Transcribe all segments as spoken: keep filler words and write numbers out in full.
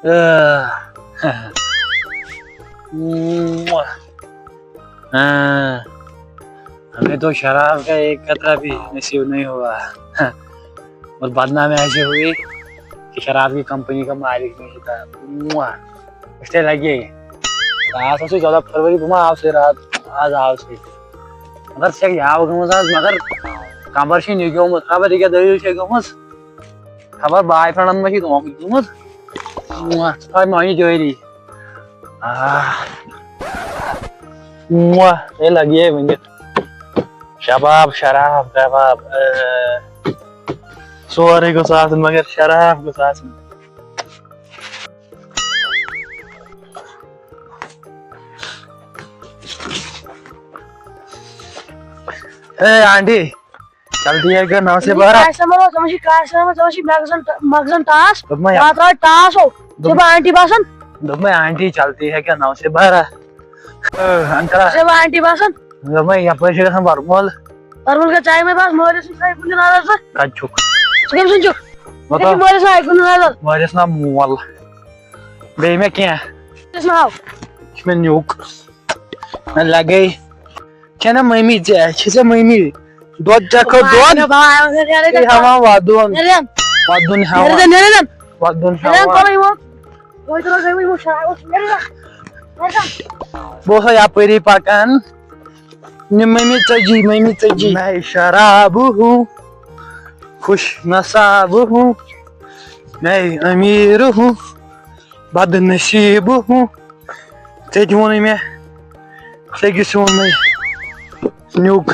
آہ۔ ہاں، ہمیں تو شراب کا ایک قطرہ بھی نصیب نہیں ہوا۔ اور بدنامی ایسی ہوئی کہ شراب کی کمپنی کا مالک نہیں تھا۔ اس سے لگے۔ آج سب سے زیادہ فروری گھما آپ سے رات، آج آپ سے۔ مگر سے کیا ہو گمس آج، مگر کمر سے نہیں گمس، خبر کیا دلیل سے گمس۔ خبر بوائے فرینڈن منٛز چھِ دھوکہٕ دیُتمُت۔ ژٕ تھاو مۄنہِ جٲری۔ آہ۔ مۄہ، ہے لگہِ ہے وٕنہِ۔ شباب، شراب، کباب۔ اے۔ سورُے گوٚژھ آسُن، مگر شراب گوٚژھ آسُن۔ اے آنٹی، چلتی ہے کیا نو سے بارہ؟ کاسٹمر ہو، تمشی کاسٹمر، تمشی مغزن، مغزن ٹاس۔ دوٚپمَے، رات رات ٹاس ہو۔ دوٚپ-، ژےٚ بہٕ آنٹی باسان؟ دوٚپمَے، آنٹی چلتی ہے کیا نو سے بارہ؟ A, uncle. ژےٚ بہٕ آنٹی باسان؟ دوٚپمَے، یپٲرۍ چھِ گژھان ورمول۔ ورمول کیٛاہ چایہِ منٛز بس، مٲلِس نِش آیہِ کُنہِ نظر ژٕ؟ کتہِ چھُکھ؟ ژٕ کٔمۍ سُنٛد چھُکھ؟ مطلب، ژٕ کٔمۍ مٲلِس ناو آیہِ کُنہِ نظر؟ مٲلِس ناو مول۔ بیٚیہِ مےٚ کینٛہہ؟ مٲلِس ناو؟ یہِ چھُ مےٚ نیُک۔ مےٚ لگے۔ چھےٚ نا مٔمی ژےٚ؟ چھِ ژےٚ مٔمی؟ دۄد چکھو دۄد۔ بابا، نیرے ژےٚ ہٮ۪وان وَدُن۔ نیرے۔ وَدُن ہٮ۪وان۔ نیرے، نیرے۔ وَدُن نیرے، ہٮ۪وان۔ پَلو یِوان۔ وۄنۍ تُلو گٔے وۄنۍ ہُہ شراب اوس۔ نیرے۔ نیرے۔ بہٕ اوسا یَپٲری پَکان۔ نہِ مٔمی ژٔجی، مٔمی ژٔجی۔ میں شراب ہوں، خوش نصاب ہوں، میں امیر ہوں، بد نصیب ہوں۔ ژےٚ تہِ ووٚنُے مےٚ، ژےٚ کیٛاہ چھُ ووٚنمُت؟ نیُک۔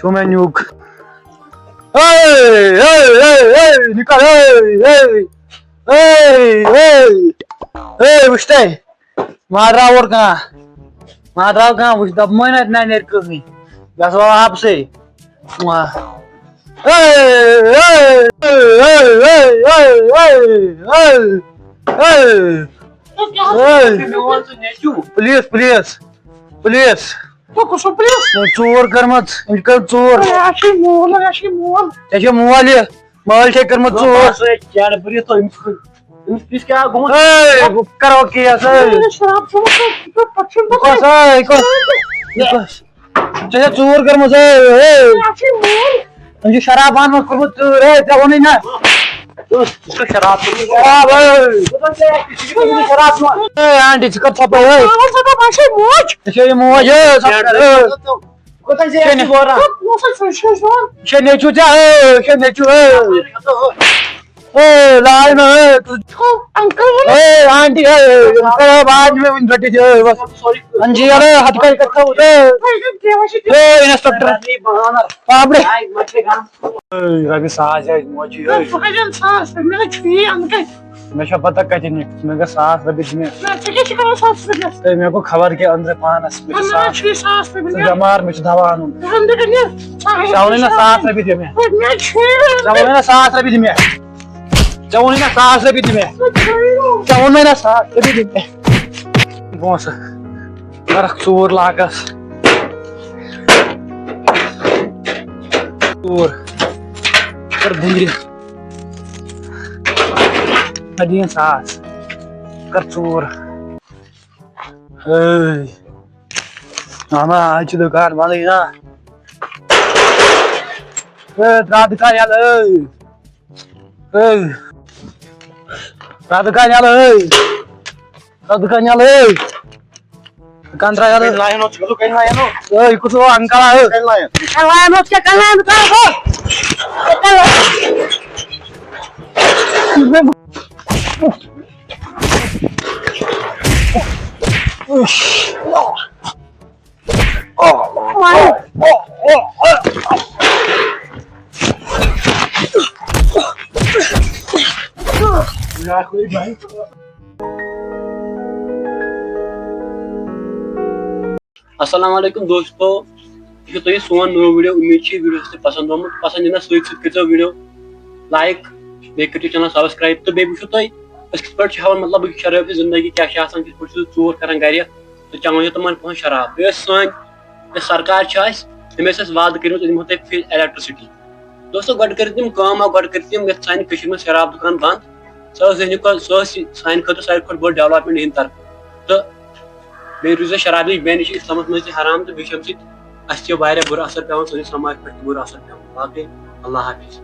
چھُ مےٚ نیُک۔ اے، اے، اے، اے، نِکَل، اے، اے، اے، اے، اے، وٕچھ تَے۔ ما درٛاو اورٕ کانٛہہ؟ ما درٛاو کانٛہہ؟ وٕچھ، دَپمَے نہ، نہ نیرِ کٕہٕنۍ۔ گژھو آبسٕے۔ ما۔ اے، اے، اے۔ اے، اے۔ Please, please, please. ژےٚ کُس چھُ پلیٖز؟ ژوٗر کٔرمٕژ، أمۍ کٔر ژوٗر۔ اے، اَسہِ چھُے مول، اَسہِ چھُے مول۔ ژےٚ چھےٚ مول یہِ، مٲلۍ چھے کٔرمٕژ ژوٗر۔ بس، ہے، کیٛاہ بٔرِتھ تہٕ أمِس، أمِس پیٖس کیٛاہ گوٚمُت؟ اے، بہٕ کرو کیس، اے۔ اے، شراب چوٚمُت، ژٕ کیٛاہ پَتہٕ چھُنہٕ یہِ کۄس، اے، یہِ کۄس، یہِ کۄس؟ ژےٚ چھےٚ ژوٗر کٔرمٕژ، اے، اے۔ اَسہِ چھُے مول۔ أمۍ چھُ شراب پانہٕ منٛز کوٚرمُت ژوٗر، اے، ژےٚ ووٚنُے نہ۔ ژٕ چھُکھ شراب چوٚمُت۔ شراب، اے۔ شراب چوٚمُت۔ اے، آنٹی، ژٕ کر ژھۄپہٕ، اے۔ اَسہِ چھےٚ موج۔ ژےٚ چھےٚ یہِ موج، اے، ژھۄپہٕ کر، اے۔ کوٗتاہ چھِ اَسہِ وَران؟ کوٗتاہ چھِ أسۍ وَران؟ یہِ چھا نیٚچوٗ ژےٚ؟ اے، یہِ چھا نیٚچوٗ، اے؟ اے، لاے مےٚ، اے، ژٕ چھُکھ uncle وَنان؟ اے، آنٹی، اے، اے، یِم کَرو بعد میں وٕنہِ رٔٹِتھ، اے، بس۔ Sorry۔ اَن جی، اے، ہَتھ کَتہِ کَتہِ تھاوُتھ، اے؟ اے، اِنَسپٮ۪کٹَر۔ پابڑے۔ اے، رۄپیہِ ساس یا موجی، اے۔ ژٕ کَتہِ اَن ساس؟ مےٚ چھُ یی اَنہٕ کَتہِ؟ مےٚ چھا پتہ کَتہِ نِکھ؟ مےٚ گٔے ساس رۄپیہِ دِنہِ۔ نہ، ژےٚ کیٛاہ چھِ کران ساس رۄپیہِ؟ تہٕ مےٚ گوٚو خبر کیٛاہ أنٛدرٕ پانَس۔ مےٚ چھِ نہ، ساس۔ مےٚ چھِ ساس رۄپیہِ ژٕ نیر۔ بٮ۪مار، مےٚ چھُ دوا اَنُن۔ ژٕ اَن دِ کَتہِ نیر؟ ژٕ اَن ژےٚ ووٚنُے نہ ساس رۄپیہِ دِ مےٚ۔ مےٚ چھُ ژےٚ ووٚنُے نہ ساس رۄپیہِ دِ مےٚ۔ ژےٚ ووٚنُے نہ ساس رۄپیہِ دِ مےٚ۔ مےٚ چھُ ژےٚ ووٚنُے نہ ساس رۄپیہِ دِ مےٚ۔ پونٛسہٕ۔ کَرَکھ ژوٗر لاگَس۔ ژوٗر۔ کَر دٔنٛدرِ۔ مےٚ دِیِن ساس۔ کَر ژوٗر۔ ہے۔ اَہَن، آز چھُ دُکان بَندٕے نا۔ ہے، ترٛاو دُکان یَلہٕ، ہے۔ ہے۔ ترٛاو دُکان یَلہٕ، ہے۔ ترٛاو دُکان یَلہٕ، ہے۔ دُکان ترٛاو یَلہٕ۔ کَنہِ لایَن اوس، ژٕ کَتھ کَنہِ لایَن اوس؟ ہے، یہِ کُس اوس اَنکَل، ہے؟ کَنہِ لایَن؟ کَنہِ لایَن اوس کیٛاہ، کَنہِ لایَن، کَنہِ لایَن؟ السلام علیکم دوستو، یہِ چھُ تۄہہِ سون نوٚو video۔ اُمید چھِ یہِ video چھُ تۄہہِ پسنٛد آمُت۔ پسنٛد یِنَس سۭتۍ سۭتۍ کٔرۍزیو video like، بیٚیہِ کٔرۍزیو channel subscribe تہٕ بیٚیہِ وٕچھِو تُہۍ أسۍ کِتھ پٲٹھۍ چھِ ہاوان، مطلب، یہِ شرٲبی زندگی کیٛاہ چھِ آسان، کِتھ پٲٹھۍ چھُ ژوٗر کران گرِ تہٕ چٮ۪وان چھِ تِمن پۄہن شراب۔ یۄس سٲنۍ یۄس سرکار چھِ اَسہِ، تٔمۍ ٲسۍ اَسہِ وعدٕ کٔرمٕتۍ، أسۍ دِمو تۄہہِ free electricity۔ دوستو، گۄڈٕ کٔرِو تِم کٲم اکھ، گۄڈٕ کٔرِو تِم یَتھ سانہِ کٔشیٖرِ منٛز شراب دُکان بنٛد۔ سۄ ٲس سانہِ کھۄتہٕ سۄ ٲس سانہِ خٲطرٕ ساروی کھۄتہٕ بٔڑ ڈیولپمنٹ یِہنٛدِ طرفہٕ۔ تہٕ بیٚیہِ روٗزِ اَسہِ شراب نِش بینِش اِسلامَس منٛز تہِ حرام، تہٕ بیٚیہِ چھُ اَمہِ سۭتۍ اَسہِ تہِ واریاہ بُرٕ اثر پٮ۪وان، سٲنِس سماجَس پٮ۪ٹھ تہِ بُرٕ اثر پٮ۪وان۔ باقٕے اللہ حافظ۔